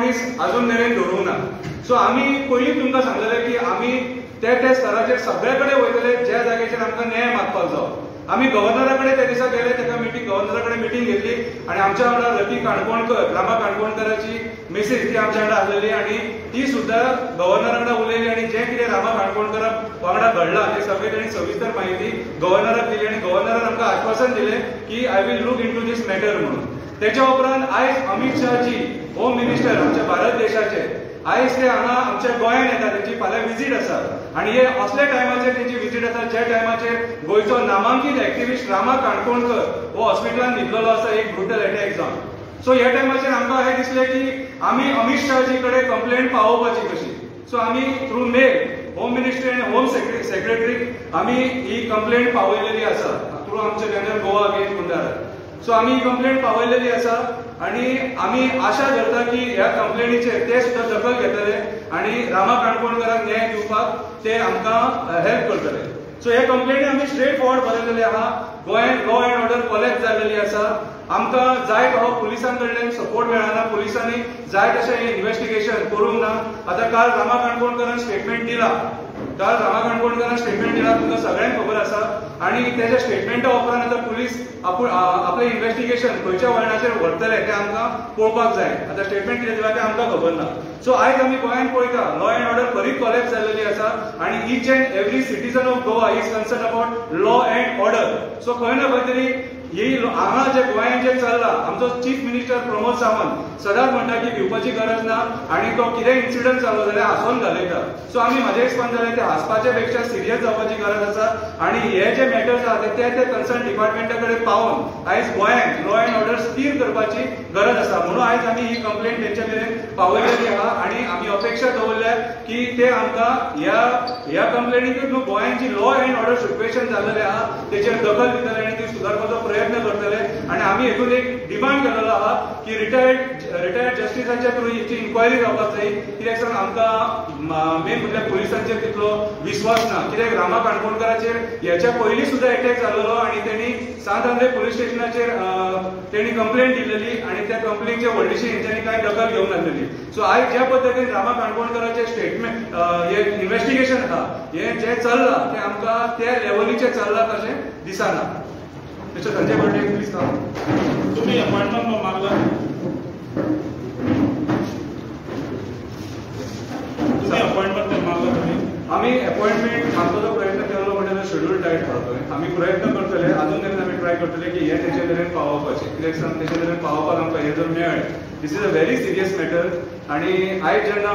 कोणीच अजून मेरेन धरूंक ना. सो आमी पयलीं तुमकां सांगलेले की आमी ते त्या स्तराचेर सगळे कडेन वयतले ज्या जाग्याचेर आमकां न्याय मागपाक जावो. आमी गव्हर्नरा कडेन त्या दिसा गेले, ताका मिटींग गव्हर्नरा कडेन मिटींग घेतली आनी आमच्या वांगडा रती काणकोणकर, रामा काणकोणकराची मिसेस ती आमच्या वांगडा आसलेली आनी ती सुद्दां गव्हर्नरा कडेन उलयली आनी जें कितें रामा काणकोणकरा वांगडा घडलां तें सगळें तांणी सविस्तर माहिती गव्हर्नराक दिली आनी गव्हर्नरान आमकां आश्वासन दिलें की I will look into this matter म्हणून. तेच्या उपरांत आयज अमित शहाजी होम मिनिस्टर आमच्या भारत देशाचे आयज ते हांगा आमच्या गोंयांत येता, तेंची फाल्यां विजीट आसा आनी हे असल्या टायमाचेर तेंची विजीट आसा ज्या टायमाचेर गोंयचो नामांकीत एक्टिविस्ट रामा काणकोणकर हो हॉस्पिटलान न्हिदलेलो आसा एक ब्रुटल अटॅक जावन. सो ह्या टायमाचेर आमकां हें दिसलें की आमी अमित शहाजी कडेन कंप्लेंट पावोवपाची कशी. सो आमी थ्रू मेल होम मिनिस्ट्री आनी होम सेक्रेटरीक आमी ही कंप्लेंट पावयलेली आसा थ्रू आमचे banner Goa against goonda raj. So आमी ही कंप्लेंट पावयलेली आसा आनी आमी आशा धरता की ह्या कंप्लेनीचेर ते सुद्दां दखल घेतले आनी रामा काणकोणकराक न्याय दिवपाक ते आमकां हेल्प करतले. सो हे कंप्लेनी आमी स्ट्रेट फॉरवर्ड बरयलेले आहा. गोंयांत लॉ एंड ऑर्डर कोलॅप्स जाल्लेली आसा, आमकां जाय तो पुलिसां कडल्यान सपोर्ट मेळना, पुलिसांनी जाय तशें हें इन्वेस्टिगेशन करूंक ना. आतां काल रामा काणकोणकरान स्टेटमेंट दिला, काल रामा काणकोणकरान स्टेटमेंट दिला तुमकां सगळ्यांक खबर आसा आनी तेच्या स्टेटमेंटा उपरांत आतां पुलीस आपलें इन्वेस्टिगेशन खंयच्या वळणाचेर व्हरतले तें आमकां पळोवपाक जाय. आतां स्टेटमेंट कितें दिलां तें आमकां खबर ना. सो आयज आमी गोंयांत पळयता लॉ एंड ऑर्डर खरीच कोलॅप्स जाल्लेली आसा आनी each and every citizen of Goa is concern about law and order. So खंय ना खंय तरी ही हांगा जे गोंयांत जे चल्लां आमचो चीफ मिनिस्टर प्रमोद सावंत सदांच म्हणटा की भिवपाची गरज ना आनी तो कितें इन्सिडंट जालो जाल्यार हांसोन घालयता. सो आमी म्हाज्या हिसपान जाल्यार ते हांसपाच्या पेक्षा सिरियस जावपाची गरज आसा आनी हे जे मॅटर्स आहा ते त्या कन्सर्न डिपार्टमेंटा कडेन पावोवन आयज गोंयांत लॉ एंड ऑर्डर स्थिर करपाची गरज आसा. म्हणून आयज आमी ही कंप्लेंट तेंच्या मेरेन पावयलेली आहा आनी आमी अपेक्षा दवरल्या की ते आमकां ह्या कंप्लेनीकूच न्हू गोंयांत जी लॉ एंड ऑर्डर सिट्युएशन जाल्लेलें आहा तेचेर दखल दितले आनी ती सुदारपाचो प्रयत्न करतले. आनी आमी हेतून एक डिमांड केलेलो आहा की रिटायर्ड जस्टिसाच्या थ्रू हिची इन्क्वायरी जावपाक जाय. कित्याक सांग आमकां मेन म्हटल्यार पुलिसांचेर तितलो विस्वास ना. कित्याक रामा काणकोणकराचेर ह्याच्या पयलीं सुद्दां एटॅक जाल्लो आनी तेणी सांत आंद्रे पुलीस स्टेशनाचेर तेणी कंप्लेंट दिलेली आनी त्या कंप्लेनीचे व्हडलीशी हेंच्यांनी कांय दखल घेवंक नासलेली. सो आयज ज्या पद्दतीन रामा काणकोणकराचें स्टेटमेंट हे इन्वेस्टिगेशन आहा हें जें चल्लां तें आमकां त्या लेवलीचेर चल्लां तशें दिसना. मिस्टर संजय बर्डे प्लीज काम. तुम्ही अपॉइंटमेंट मागला, तुम्ही अपॉइंटमेंट मागला, तुम्ही आमी अपॉइंटमेंट मागपाचो प्रयत्न केलो म्हणजे शेड्यूल टायट आहा थंय. आमी प्रयत्न करतले अजून मेरेन आमी ट्राय करतले की हे तेचे मेरेन पावोवपाचें. कित्याक सांग तेचे मेरेन पावोवपाक आमकां हें जर मेळ्ळें this is a very serious matter. आनी आयज जेन्ना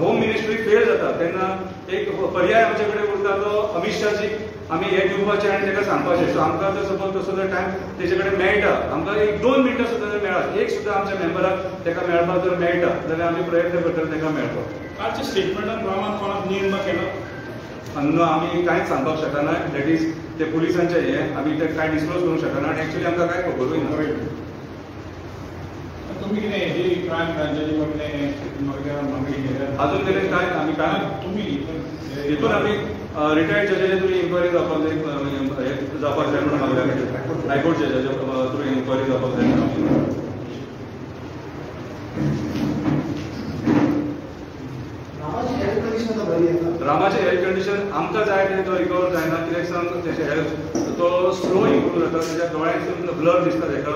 होम मिनिस्ट्री फेल जाता तेन्ना एक पर्याय आमचे कडेन उरता तो अमित शहाजीक आमी हें दिवपाचें आनी ताका सांगपाचें. सो आमकां जर सपोज तसो जर टायम तेजे कडेन मेळटा आमकां एक 2 मिनटां सुद्दां जर मेळत एक सुद्दां आमच्या मेंबराक ताका मेळपाक जर मेळटा जाल्यार आमी प्रयत्न करतले ताका मेळपाक. कालच्या स्टेटमेंटान रामान कोणाक नेम केला न्हू आमी कांयच सांगपाक शकना. That is ते पुलिसांचे हे आमी ते कांय डिस्क्लोज करूंक शकना आनी एक्चुअली आमकां कांय खबरूय ना. तुम्ही कितें ही क्रायम ब्रांचाची मागणी केल्या अजून मेरेन कांय आमी कांय तुम्ही हितून आमी रिटायर्ड जजाचे थ्रू इन्क्वायरी जावपाक जाय जावपाक जाय म्हणून मागल्या हायकोर्ट जजाच्या थ्रू इन्क्वायरी जावपाक जाय म्हणून. रामाचे हेल्थ कंडिशन आमकां जाय तें तो रिकवर जायना. कित्याक सांग तेचे हेल्थ तो स्लो इम्प्रूव जाता, तेच्या दोळ्यांक ब्लर दिसता तेका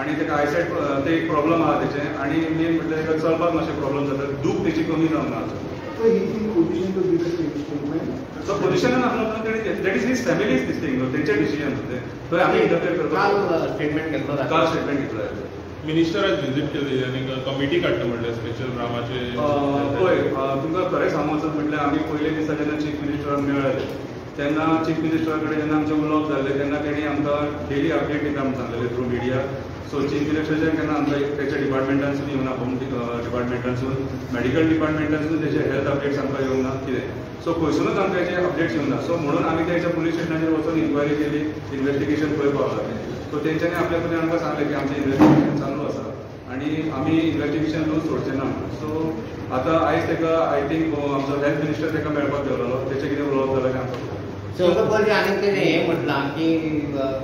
आनी तेका आयसायट ते एक प्रॉब्लम आहा तेचें आनी मेन म्हटल्यार तेका चलपाक मातशें प्रॉब्लम जाता, दूख तेची कमी जावंक ना. सो पोझिशनान आसलो म्हणून तेणी that is his family is this thing तेंचें डिसिजन तें थंय आमी इंटरफेयर करपाक. स्टेटमेंट घेतलो, काल स्टेटमेंट घेतलो. मिनिस्टर आज विजीट केली आनी कमिटी काडटा म्हणल्यार स्पेशल रामाचे. पळय तुमकां खरें सांगू वचत म्हटल्यार आमी पयले दिसा जेन्ना चीफ मिनिस्टराक मेळ्ळे तेन्ना चीफ मिनिस्टरा कडेन जेन्ना आमचें उलोवप जालें तेन्ना तेणी आमकां डेली अपडेट दिता म्हूण सांगलेलें थ्रू मिडिया. सो चीफ मिनिस्टराच्यान केन्ना आमकां तेच्या डिपार्टमेंटांसून येवना, होम डिपार्टमेंटांसून मेडिकल डिपार्टमेंटांसून तेचे हेल्थ अपडेट्स आमकां येवंक ना कितें. सो खंयसुनूच आमकां हेचे अपडेट्स येवंक ना. सो म्हणून आमी तेच्या पुलीस स्टेशनाचेर वचून इन्क्वायरी केली, इन्वेस्टिगेशन खंय पावलां तें. सो तेंच्यांनी आपल्या कडेन आमकां सांगलें की आमचें इन्वेस्टिगेशन चालू आसा आनी आमी इन्वेस्टिगेशन लूज सोडचें ना. सो आतां आयज ताका I think आमचो हेल्थ मिनिस्टर ताका मेळपाक गेल्लो, तेचें कितें उलोवप जालें तें आमकां खबर. सो आनी तेणें हें म्हटलां की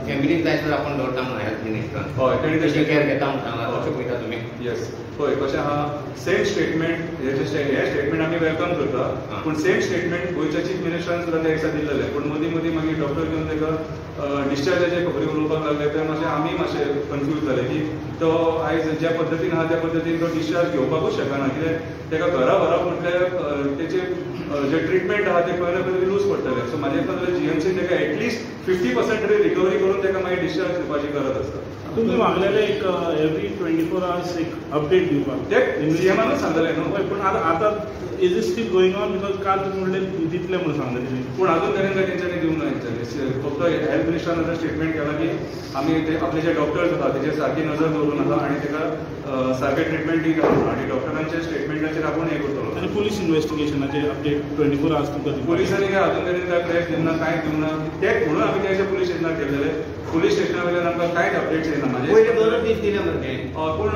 फॅमिलीक जाय जाल्यार आपूण दवरता म्हणून हेल्थ मिनिस्टरान. हय, तेणी तशें केअर घेता म्हणटा, तशें पळयता तुमी? येस, पळय कशें आहा, सेम स्टेटमेंट हे स्टेटमेंट आमी welcome करता, पूण सेम स्टेटमेंट गोंयच्या चीफ मिनिस्टरान सुद्दां त्या दिसा दिल्लें. पूण मदीं मदीं मागीर डॉक्टर घेवन ताका डिस्चार्जाचे खबरी उलोवपाक लागले, ते मातशें आमी मातशे कन्फ्यूज जाले की तो आयज ज्या पद्दतीन आहा त्या पद्दतीन तो डिस्चार्ज घेवपाकूच शकना. कित्याक ताका घरा व्हरप म्हटल्यार तेचे जे ट्रिटमेंट आहा ते खंय ना खंय तरी लूज पडटले. सो म्हाजे हिशोबान जीएमसी ताका एटलिस्ट 50% तरी रिकवरी करून ताका मागीर डिस्चार्ज दिवपाची गरज आसा. तुमी मागलेले एक एवरी 24 आवर्स एक अपडेट दिवपाक, ते सीएमानूच सांगलें न्हू. हय, पूण आतां is it still going on? Because काल तुमी म्हणलें दितले म्हणून सांगलें तुमी, पूण अजून मेरेन काय तेंच्यांनी दिवंक ना. तेंच्यांनी फक्त हेल्थ मिनिस्टरान आतां स्टेटमेंट केलां की आमी ते आपले जे डॉक्टर्स आसा तेजेर सारकी नजर दवरून आसा आनी ताका सारकें ट्रिटमेंट दिता आनी डॉक्टरांच्या स्टेटमेंटाचेर आपूण हें करतलो. आनी पुलीस इन्वेस्टिगेशनाचे अपडेट 24 आवर्स तुमकां दिवपाक? पुलिसांनी काय अजून मेरेन काय प्रेस दिवना, कांय दिवना. तेच म्हणून आमी त्या पुलीस स्टेशनार गेल्लेले, पुलीस स्टेशना वयल्यान आमकां कांयच अपडेट्स येना. म्हाजे पयले दोनूच दीस दिले मरे. पूण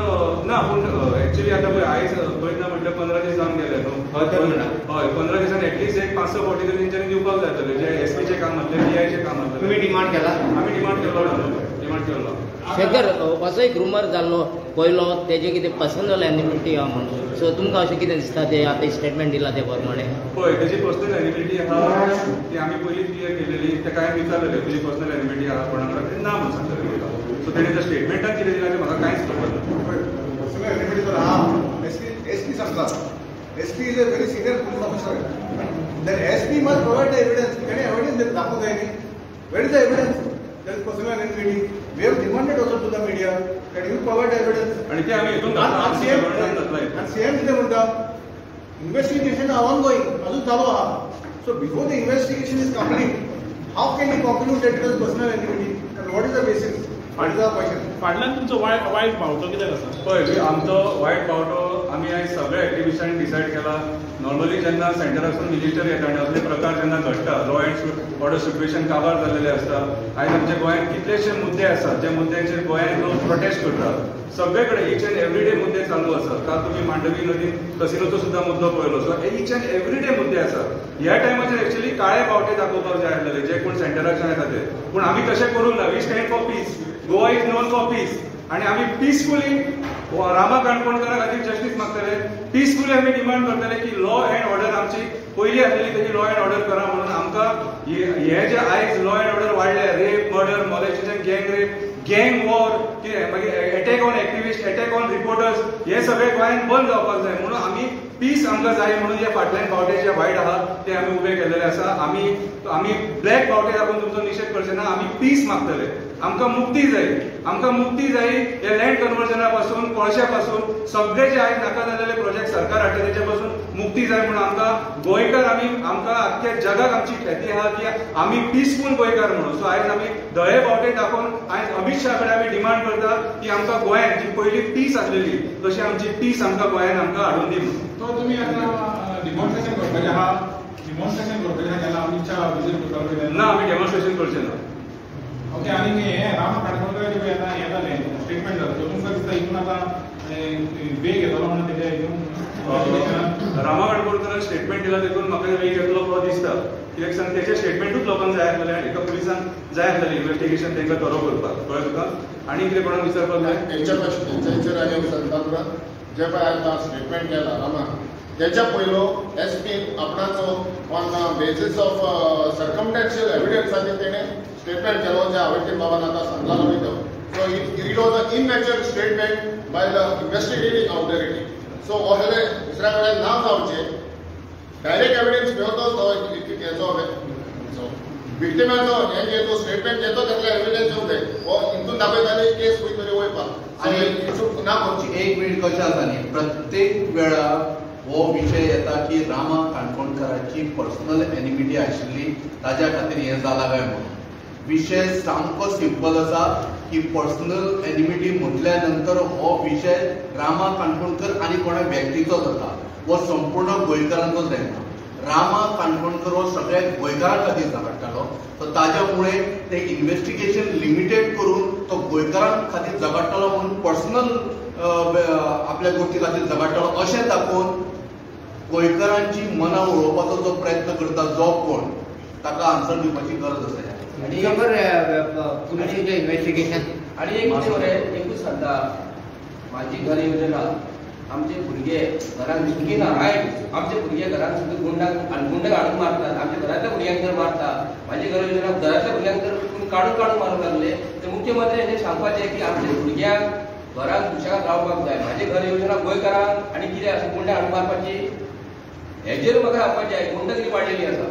ना, पूण एक्चुअली आतां पळय आयज पळयत ना म्हटल्यार 15 दीस जावन गेले न्हू. हय, 15 दिसान एटलिस्ट एक 5-6 फावटी तरी तेंच्यांनी दिवपाक जाय जातले. जे एसपीचें काम आसलें, पीआयचें काम आसलें. तुमी डिमांड केला? आमी डिमांड केलो, डिमांड केलो. शेखर, असो एक रुमर जाल्लो पयलो तेजे कितें पर्सनल एनिमिटी आहा म्हणून, सो तुमकां अशें कितें दिसता ते आतां स्टेटमेंट दिलां ते प्रमाणे? पळय, तेजी पर्सनल एनिमिटी आहा ती आमी पयलींच क्लियर केलेली. तेका हांवें विचारलेलें तुजी पर्सनल एनिमिटी आहा कोणा कडेन, ना म्हणून सांगलेलें तुका. सो तेणें त्या स्टेटमेंटान कितें दिलां तें म्हाका कांयच खबर ना. पर्सनल एनिमिटी तर आहा, एसपी सांगता. SP is a very senior police officer. Then SP must provide the evidence. तेणें एविडन्स दाखोवंक जाय न्ही. Where is the evidence? There is personal enmity. We have demanded also to the media that you provide the evidence. आणि ते आम्ही हितून आणि CM कितें म्हणटा, इन्व्हेस्टिगेशन ऑनगोईंग, अजून चालू आहा. So before the investigation is complete, how can you conclude that it is personal enmity and what is the basis? What is the question? फाटल्यान तुमचो वायट बावटो कित्याक आसा? पळय, आमचो वायट बावटो आमी आयज सगळे एक्टिविस्टांनी डिसायड केला. नॉर्मली जेन्ना सेंटरासून मिनिस्टर येता आनी असले प्रकार जेन्ना घडटा, लॉ एंड ऑर्डर सिट्युएशन काबार जाल्लेले आसता. आयज आमच्या गोंयांत कितलेशे मुद्दे आसात ज्या मुद्द्यांचेर गोंयांत लोक प्रोटेस्ट करतात. सगळे कडेन इच एंड एवरी डे मुद्दे चालू आसात. काल तुमी मांडवी नदीन कसिनोचो सुद्दां मुद्दो पळयलो. So each and every day मुद्दे आसात. ह्या टायमाचेर एक्चुअली काळे बावटे दाखोवपाक जाय आसलेले जे कोण सेंटराच्यान येता ते, पूण आमी तशें करूंक ना. We stand for peace. Goa is known for peace. आनी आमी पिसफुली रामा काणकोणकारा खातीर जस्टीस मागतले, पिसफुली आमी डिमांड करतले की लॉ एंड ऑर्डर आमची पयली आसलेली तशी लॉ एंड ऑर्डर करा म्हणून. आमकां हे जे आयज लॉ एंड ऑर्डर वाडले, rape, murder, molestation, gang rape, gang war, कितें मागीर attack on activist, attack on reporters, हे सगळे गोंयांत बंद जावपाक जाय म्हणून आमी पीस आमकां जाय म्हणून हे फाटल्यान बावटे जे वायट आहा ते आमी उबे केलेले आसा. आमी आमी ब्लॅक बावटे दाखोवन तुमचो निशेध करचे ना, आमी पीस मागतले. आमकां मुक्ती जाय, आमकां मुक्ती जाय हे लँड कन्वर्जना पासून, कोळश्या पासून, सगळे जे आयज नाका जाल्ले प्रोजेक्ट सरकार हाडटा तेच्या पासून मुक्ती जाय म्हणून आमकां गोंयकार, आमी आमकां आख्ख्या जगाक आमची ख्याती आहा की आमी पिसफूल गोंयकार म्हणून. सो आयज आमी धळे बावटे दाखोवन आयज अमित शाह कडेन आमी डिमांड करता की आमकां गोंयांत जी पयली पीस आसलेली तशी आमची पीस आमकां गोंयांत आमकां हाडून दी म्हणून. तो तुमी आतां डिमॉन्स्ट्रेशन करपाचें आहा, डिमॉन्स्ट्रेशन करपाचें आहा केन्ना अमित शाह विजीट करपाक? ना, आमी डेमॉन्स्ट्रेशन करचे ना. ओके, आनी हें रामा काणकोणकाराचें पळय आतां हें जालें, स्टेटमेंट जालें, सो तुमकां दिसता हितून आतां वेग येतलो म्हणून तेज्या हितून? रामा काणकोणकारान स्टेटमेंट दिला तेतून म्हाका वेग येतलो असो दिसता. कित्याक सांग, तेचें स्टेटमेंटूच लोकांक जाय आसलेलें आनी एका पुलिसांक जाय आसलेलें इन्वेस्टिगेशन तांकां थरो करपाक. कळ्ळें तुका? आनी कितें कोणाक विचारपाक जाय? तेंच्या हेचेर आनी एक सांगता, जे पळय आतां स्टेटमेंट केला रामा, तेच्या पयलो एस पी आपणाचो ऑन बेसीस ऑफ सर्कमस्टॅन्शियल एविडन्साचेर तेणें स्टेटमेंट केलो, जे हांवें बाबान आतां सांगला तो. So it was a immature statement by the investigating authority. So असले दुसऱ्या कडेन ना जावचें, डायरेक्ट एविडन्स मेळतो तो हेचो विक्टिमाचो हें घेतो स्टेटमेंट घेतो, तातले एविडन्स येवंक जाय. हो हितून दाखयताले केस खंय तरी वयपाक आनी चूक ना करची. एक मिनीट, कशें आसा न्ही, प्रत्येक वेळा हो विशय येता की रामा काणकोणकाराची पर्सनल एनिमिटी आशिल्ली, ताज्या खातीर हें जालां काय म्हणून. विशय सामको सिंपल आसा की पर्सनल एनिमिटी म्हटल्या नंतर हो विशय रामा काणकोणकर आनी कोणा व्यक्तीचो जाता, हो संपूर्ण गोंयकारांचो जायना. रामा काणकोणकर हो सगळ्या गोंयकारां खातीर झगडटालो, सो ताज्या मुळे ते इन्वेस्टिगेशन लिमिटेड करून तो गोंयकारां खातीर झगडटालो म्हणून पर्सनल आपल्या गोश्टी खातीर झगडटालो अशें दाखोवन गोंयकारांची मनां वळोवपाचो जो प्रयत्न करता जो कोण, ताका आन्सर दिवपाची गरज आसा. आनी पुलिसेचें इन्वेस्टिगेशन आनी एक कितें मरे, एकूच सांगता, म्हाजी घर योजना आमचे भुरगे घरान चुकी ना, रायट, आमचे भुरगे घरान सुद्दां गुंडाक गुंड हाडून मारतात, आमच्या घरांतल्या भुरग्यांक जर मारता, म्हाजी घर योजना घरांतल्या भुरग्यांक जर काडून काडून मारूंक लागले तर मुख्यमंत्री हें सांगपाचें की आमच्या भुरग्यांक घरान सुशेगाद रावपाक जाय. म्हाजी घर योजना गोंयकारांक आनी कितें आसा गुंड हाडून मारपाची हेजेर म्हाका सांगपाचें, गुंडगिरी वाडलेली आसा.